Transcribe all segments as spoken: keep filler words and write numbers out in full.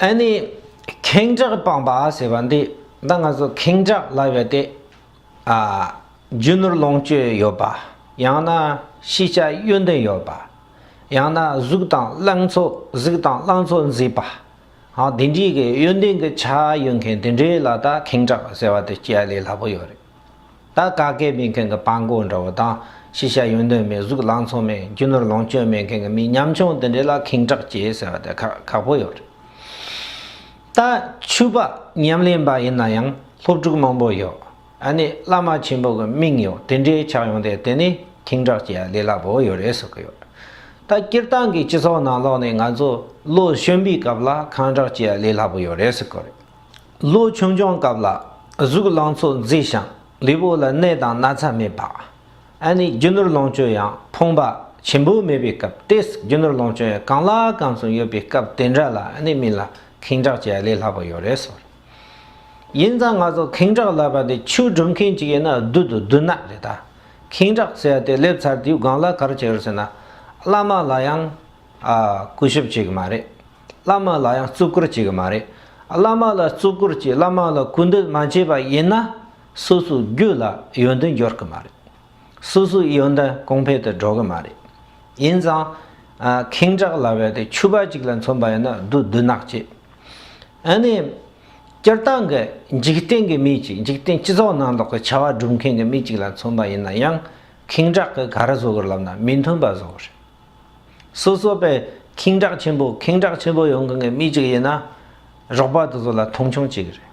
ཨ་ནི་ཁེངས་དྲེགས་སྤངས་པ་ཟེར་བ་འདི། ད་ང་ཚོ་ཁེངས་དྲེགས་ལབ་ཡ་དེ། ཨ། རྒྱུ་ནོར་ལོངས་སྤྱོད་ཡོད་པ། ཡང་ན་ཤེས་བྱ་ཡོན་ཏན་ཡོད་པ། ཡང་ན་གཟུགས་དང་ལང་ཚོ་གཟུགས་དང་ལང་ཚོ་མཛེས་པ། ཨ། དེ་འདྲའི་གི་ཡོན་ཏན་གྱི་ཆ་ཡོད་མཁན་དེ་འདྲའི་ལ་ད་ཁེངས་དྲེགས་ཟེར་བ་དེ་སྐྱེ་ཡ་ལས་སླ་པོ་ཡོད་རེད། ད་ག་གེ་མེད་མཁན་གྱི་སྤྲང་པོ་འདྲ་བོ་དང་། ཤེས་བྱ་ཡོན་ཏན་མེད། གཟུགས་ལང་ཚོ་མེད། རྒྱུ་ནོར་ལོངས་སྤྱོད་མེད་མཁན་གྱི་མི་ཉམ་ཆུང་དེ་འདྲ་ལ་ཁེངས་དྲེགས་སྐྱེ་ཟེར་བ་དེ་ཁག་ཁག་པོ་ཡོད་རེད། ད་ཆོས་པ་ཉམས་ལེན་པ་ཡིན་ན་ཡང་སློབ་ཕྲུག་མང་པོ་ཡོད། ཨ་ནི་བླ་མ་ཆེན་པོ་གི་མིང་ཡོད། དེ་འདྲའི་ཆགས་ཡོང་དེ། དེ་ནི་ཁེངས་དྲེགས་སྐྱེ་ཡ་ལས་སླ་པོ་ཡོད་རེད་ཟེར་གི་ཡོད། ད་སྤྱིར་བཏང་གི་སྤྱི་ཚོགས་ནང་ལོགས་ནས་ང་ཚོ་ལོ་གཞོན་པའི་སྐབས་ལ་ཁེངས་དྲེགས་སྐྱེ་ཡ་ལས་སླ་པོ་ཡོད་རེད་ཟེར་གི་རེད། ལོ་ཆུང་ཆུང་སྐབས་ལ་གཟུགས་ལང་ཚོ་མཛེས་ཤིང་ལུས་པོ་ལ་ནད་དང་ན་ཚ་མེད་པ། ཨ་ནི་རྒྱུ་ནོར་ལོངས་སྤྱོད་ཡང་ཕོངས་པ་ཆེན་པོ་མེད་པའི་སྐབས་དེ། རྒྱུ་ནོར་ལོངས་སྤྱོད་ཡང་གང་ལ་གང་འཚམ་ཡོད་པའི་སྐབས་དེ་འདྲ་ལ། ཨ་ནི་མི་ལ་ཁེངས་དྲེགས་སྐྱེ་ལས་སླ་པོ་ཡོད་རེད་ཟེར། ཡིན་ཙང་ང་ཚོ་ཁེངས་དྲེགས་ལབ་པ་དེ་ཆོས་སྒྲུབ་མཁན་ཅིག་ཡིན་ན་བདུད་དང་བདུད་ནག་རེད་ད། ཁེངས་དྲེགས་ཟེར་ཡ་དེ་སླེབས་ཚར་དུས་སྒང་ལ་ག་རེ་བྱེད་ཀྱི་རེད་ཟེར་ན། བླ་མ་ལ་ཡང་ཨ་གུས་ཞབས་བྱེད་ཀྱི་མ་རེད། བླ་མ་ལ་ཡང་བརྩི་བཀུར་བྱེད་ཀྱི་མ་རེད། བླ་མ་ལ་བརྩི་བཀུར་བྱེད། བླ་མ་ལ་གུས་འདུད་མ་བྱས་པ་ཡིན་ན། སོ་སོའི་རྒྱུད་ལ་ཡོན་ཏན་འབྱོར་གྱི་མ་རེད། སོ་སོའི་ཡོན་ཏན་གོང་འཕེལ་དུ་འགྲོ་གི་མ་རེད། ཡིན་ཙང་ཨ་ཁེངས་དྲེགས་ལབ་ཡ་དེ་ཆོས་པ་ཅིག་ལ་མཚོན་པ་ཡིན་ན་བདུད་བདུད་ནག་ཅིག་ཨ་ནི་སྤྱིར་བཏང་གི་འཇིག་རྟེན་གྱི་མི་ཅིག་འཇིག་རྟེན་སྤྱི་ཚོགས་ནང་ལོགས་ཀྱི་བྱ་བ་སྒྲུབ་མཁན་གྱི་མི་ཅིག་ལ་མཚོན་པ་ཡིན་ན་ཡང་། ཁེངས་དྲེགས་ཀྱིས་ག་རེ་བཟོ་གི་རེད་ལབ་ན། མི་མཐུན་པ་བཟོ་གི་རེད། སོ་སོ་པའི་ཁེངས་དྲེགས་ཆེན་པོ་ཁེངས་དྲེགས་ཆེན་པོ་ཡོང་མཁན་གྱི་མི་ཅིག་ཡིན་ན། རོགས་པ་དེ་ཚོ་ལ་མཐོང་ཆུང་བྱེད་ཀྱི་རེད།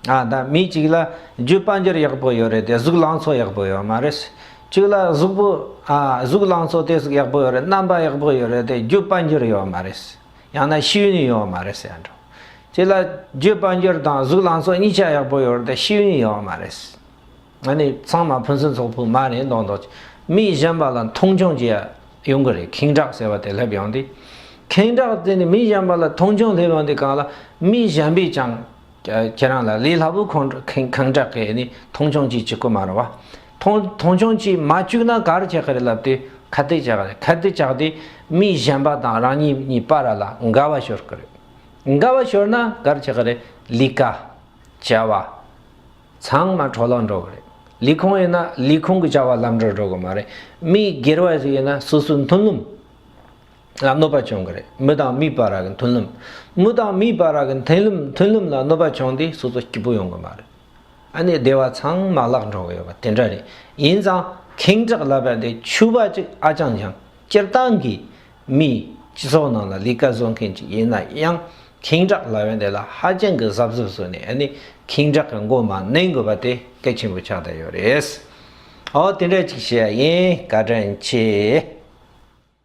ཨ། ད་མི་གཅིག་ལ་རྒྱུ་དཔལ་འབྱོར་ཡག་པོ་ཡོད་རེད་དེ་གཟུགས་ལང་ཚོ་ཡག་པོ་ཡོད་མ་རེད། གཅིག་ལ་གཟུགས་པོ། ཨ། གཟུགས་ལང་ཚོ་དེ་ཟིག་ཡག་པོ་ཡོད་རེད། རྣམ་པ་ཡག་པོ་ཡོད་རེད་དེ་རྒྱུ་དཔལ་འབྱོར་ཡོད་མ་རེད། ཡང་ན་ཤེས་ཡོན་ཡོད་མ་རེད་ཟེར་ཡ་འགྲོ། གཅིག་ལ་རྒྱུ་དཔལ་འབྱོར་དང་གཟུགས་ལང་ཚོ་གཉིས་ཆ་ཡག་པོ་ཡོད་རེད་དེ་ཤེས་ཡོན་ཡོད་མ་རེད། ཨ་ནི་ཚང་མ་ཕུན་སུམ་ཚོགས་པོ་མ་རེད་མདོག་མདོག་ཅིག་མི་གཞན་པ་ལ་མཐོང་ཆུང་བྱེད་ཡ་ཡོང་གི་རེད། ཁེངས་དྲེགས་ཟེར་བ་དེ་སླེབས་ཡོང་དུས། ཁེངས་དྲེགས་དེ་ནི་མི་གཞན་པ་ལ་མཐོང་ཆུང་སླེབས་ཡོང་དུས་སྒང་ལ་མི་གཞན་པས་ཀྱང་ཁྱེད་རང་ལ་ལས་སླ་པོ་ཁོང་ཁེངས་ཁེངས་དྲེགས་ཀྱིས་ནི་མཐོང་ཆུང་ཅིག་བྱེད་ཀྱི་མ་རེད་བ། མཐོང་མཐོང་ཆུང་ཅིག་མ་བྱུང་ན་ག་རེ་བྱེད་ཀྱི་རེད་ལབ་དུས་ཁ་གཏད་བཅག་གི་རེད། ཁ་གཏད་བཅག་དུས་མི་གཞན་པ་དང་རང་ཉིད་གཉིས་བར་ལ་འགལ་བ་ཤོར་གྱི་རེད། འགལ་བ་ཤོར་ན་ག་རེ་བྱེད་ཀྱི་རེད། ལས་ཀ། བྱ་བ། ཚང་མ་འཕྲོ་བརླག་འགྲོ་གི་རེད། ལས་ཁུངས་ཡིན་ན་ལས་ཁུངས་ཀྱི་བྱ་བ་ལམ་འགྲོ་འགྲོ་གི་མ་རེད། མི་སྒེར་བ་ཞིག་ཡིན་ན་སོ་སོའི་མཐུན་ལམ་ལ་གནོད་པ་བྱུང་གི་རེད། མི་དང་མིའི་བར་གྱི་མཐུན་ལམ། མི་དང་མིའི་བར་གྱི་མཐུན་ལམ་མཐུན་ལམ་ལ་གནོད་པ་བྱུང་དུས་སོ་སོ་སྐྱིད་པོ་ཡོང་གི་མ་རེད། ཨ་ནི་སྡེ་བ་ཚང་མ་བརླག་འགྲོ་གི་ཡོད་པ་དེ་འདྲ་རེད། ཡིན་ཙང་ཁེངས་དྲེགས་ལབ་པ་དེ་ཆོས་པ་ཅིག་ཨ་ཅང་ཅང་སྤྱིར་བཏང་གི་མི་སྤྱི་ཚོགས་ནང་ལ་ལས་ཀ་བཟོ་མཁན་ཅིག་ཡིན་ན་ཡང་ཁེངས་དྲེགས་ལབ་ཡ་དེ་ལ་ཧ་ཅང་གི་གཟབ་གཟབ་བཟོས་ནས། ཨ་ནི་ཁེངས་དྲེགས་ཀྱི་མགོ་མ་གནོན་དགོས་པ་དེ་གལ་ཆེན་པོ་ཆགས་བསྡད་ཡོད་རེད། ཨོ་དེ་འདྲ་ཅིག་བཤད་ཡ་ཡིན། བཀའ་དྲིན་ཆེ།